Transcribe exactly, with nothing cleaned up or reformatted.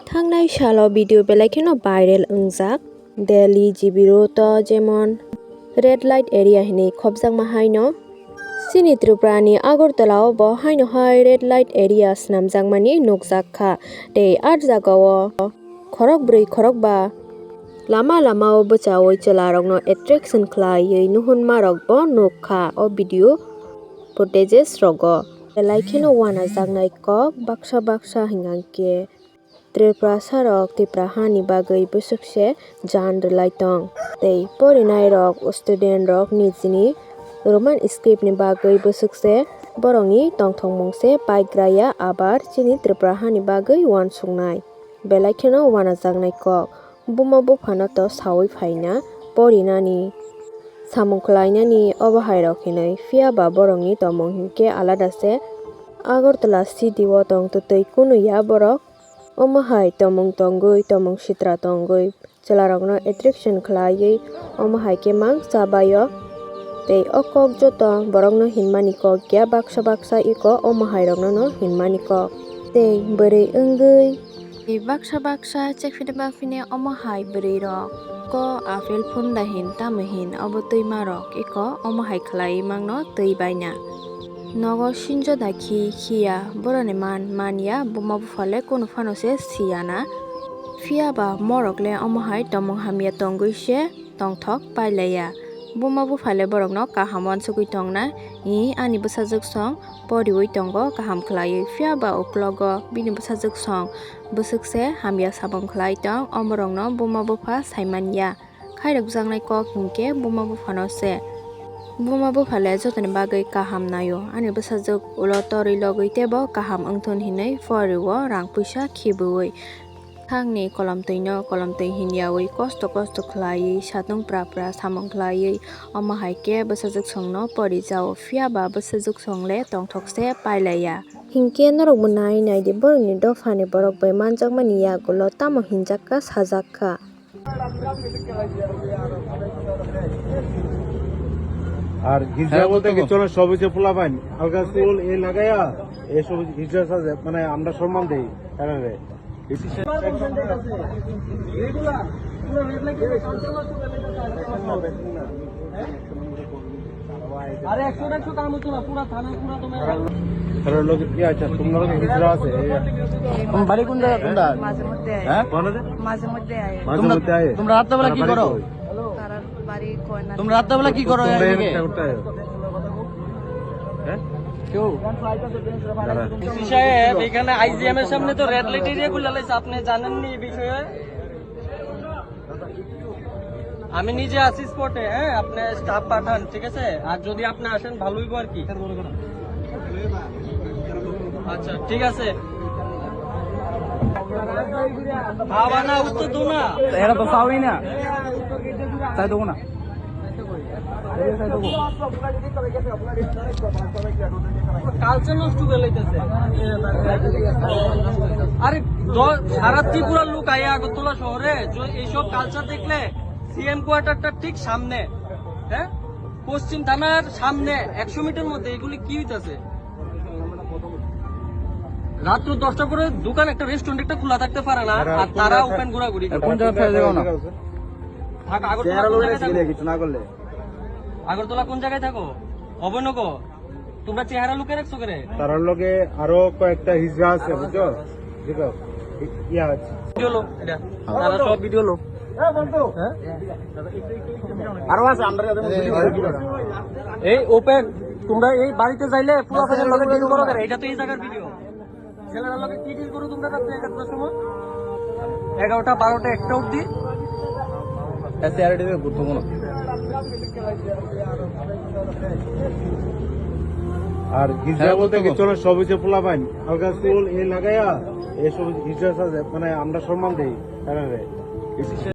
Thangnai salo video belai kheno viral wngjak. Delhi G B road o jemon red light area hinwi khopjakma haino. Chini Tripura ni Agartala o bo haino hai red light area swnamjakmani nukjak kha. Tei ah jaga o khorok brwi khorok ba lama lama o bwchaui chwla rokno attraction khlaiwi nuhunma rok bo nuk kha o video footages rogo. Belai kheno uanajaknai kok baksa baksa hwnkhe Tripurasa rok Tipra hani bagwi bwswk se jan rwlai tong. Tei porinai rok student rok nijini Roman script ni bagwi bwswk se borokni tongthokmung se paigra ya, abar chini Tripura hani bagwi uansuknai. Belai kheno uanajaknai kok. Buma buphano to saui phaina porinani samung khlainani obo hai rok hinwi, phiya ba borokni tongmung hinkhe alada se. Agartala city o tong twtwi kunu ya borok. Omo hai tongmung tongwi, tongmung sitra tongwi chwla rokno attraction khlaiwi omo hai khe mang cha bai o. Tei o kok joto borokno hinmani kok ya, baksa baksa iko omo hai rokno no hinmani kok. Tei bwrwi wngwi tei baksa baksa chephine baphine omo hai bwrwi rok ko apple phunda hin tamo hin obo twima rok iko omo hai khlaiwi mangno twi baina. Nogo sinjo da khi khiya, boroni man man ya, buma bupha le kunu phano se siya na. Phiya ba morok le omo hai tongmung hamya tongwi se tongthok pailaiya. Buma bupha le borokno kaham uansugwi tongna, i ani bwsajwk song poriwi tongo kaham khlaiwi. Phiya ba uklogo bini bwsajwk song bwswk se hamya samung khlai tong, omorokno buma bupha saimanya. Khairokjaknai kok hinkhe buma buphano se. Buma bupha le jotoni bagwi kaham naio. Ani bwsajwk ulo torwi logwi teibo kaham wngthun hinwi poriwo rang puisa khibiui. Thangni kolomtwino kolomtwi hinyaui kosto kosto khlaiwi satung pra pra samung khlaiwi omo hai khe bwsajwk songno pori jao. Phiya ba bwsajwk song le tongthok se pailaiya. Hinkhe norokbo nai naidi, borokni dophani borok bai manjakmani yagulo tamo hinjak kha sajak kha. আর হিজড়া বলতে কিচ্ছু না, সব হচ্ছে পোলাপান। হালকা চুল এই লাগাইয়া, এই সব হিজড়া সাজে, মানে আমরা সম্মান দেই তারারে। আরে একশো একশো কাম হচ্ছে না, পুরা থানা, পুরা তোমার। কারণ লোকে কি আছে, তোমরা লোকে হিজড়া আছে, এই তুমি বাড়ি কোন জায়গা, কোন জায়গা? মাঝে মধ্যে আয়। হ্যাঁ? মাঝে মধ্যে আয়। মাঝে মধ্যে আয়। তোমরা রাত্রেবেলা কি করো? তারার বাড়ি কয় না। তোমরা রাত্রেবেলা কি করো এদিকে? হ্যাঁ? কেউ? ডিসি সাহেব, এখানে আইজিএম এর সামনে তো রেড লাইট এরিয়া খুলে লাইছে, আপনি জানেননি এই বিষয়ে? আমি নিজে আছি স্পটে, হ্যাঁ, আপনি স্টাফ পাঠান, ঠিক আছে? আর যদি আপনি আসেন, ভালো হইব আর কি। আচ্ছা, ঠিক আছে। বাবা না, উত্তর দো না। এরা তো চাওই না। চাই দেবো না। কালচার নষ্ট করে লাইতেছে। আরে, দ-, সারা ত্রিপুরার লোক আইয়া আগরতলা শহরে য-, এইসব কালচার দেখলে সিএম কোয়ার্টারটা ঠিক সামনে, হ্যাঁ, পশ্চিম থানার সামনে একশো মিটার মধ্যে এগুলি কি হইতাছে? রাত্র দশটা করে দোকান, একটা রেস্টুরেন্ট একটা খোলা থাকতে পারে না, আর তারা ওপেন ঘোরাঘুরি করে। কোন জায়গা থেকে যাও না? থাক, আগরতলা কোন জায়গায় থাকো? কিছু না করলে। আগরতলা কোন জায়গায় থাকো? অভয়নগর। তোমরা চেহারা লুকিয়ে রাখছো কেন? তারার লগে আরো কয়েকটা হিজড়া আছে, বুঝছো? দেখো, ই-, ইয়া আছে। ভিডিও লো, এটা। তারা সব ভিডিও লো। হ্যাঁ? আরো আছে, আমরা এই ওপেন, তোমরা এই বাড়িতে যাইলে পুরো আপনাদের লগে ডিল করো কেন? এটা তো এই জায়গার ভিডিও। ছেলেরা লগে কি ডিল করো তোমরা রাত্রে এগারোটার সময়? এগারোটা, বারোটা, একটা অবধি? এসএআরডি রে গুরুত্বপূর্ণ। আর হিজড়া হ্যাঁ, বলতে গুরুত্বপূর্ণ। কিচ্ছু না, সব হচ্ছে পোলাপান। হালকা চুল এই লাগাইয়া, এই সব হিজড়া সাজে, মানে আমরা সম্মান দেই তারারে।